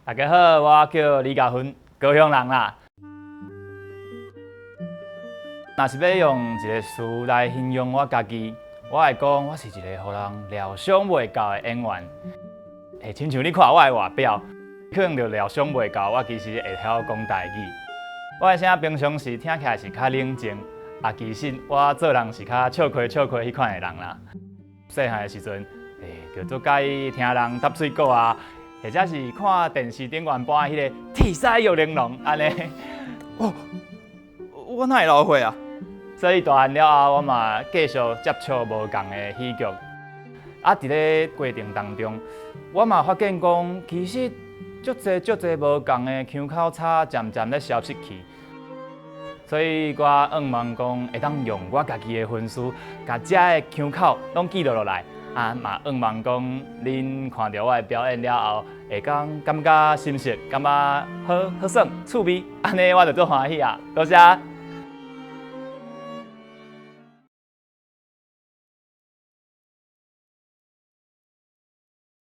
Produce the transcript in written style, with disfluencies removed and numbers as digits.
大家好，我叫李嘉芬，高雄人啦。若是欲用一个詞來形容我家己，我會講我是一個予人料想袂到的演員。會親像你看我的外表，可能就料想袂到我其實會曉講台語。我的聲平常時聽起來是較冷靜，啊，其實我做人是較笑詼笑詼彼款的人啦。細漢的時陣，欸，就足佮意聽人答水果啊，或者是看電視頂懸播的彼个鐵獅玉玲瓏按呢。哦，我哪會老歲啊？所以大漢了後，我嘛繼續接觸無仝的戲劇。啊，佇咧過程當中，我嘛發現講，其實足濟足濟無仝的腔口差漸漸咧消失去。所以我向望講，會當用我家己的分數，共遮的腔口攏記錄落來。啊，嘛向望講，恁看著我的表演了後，會當感覺心適，感覺好好耍、趣味，按呢我就足歡喜啊！多謝。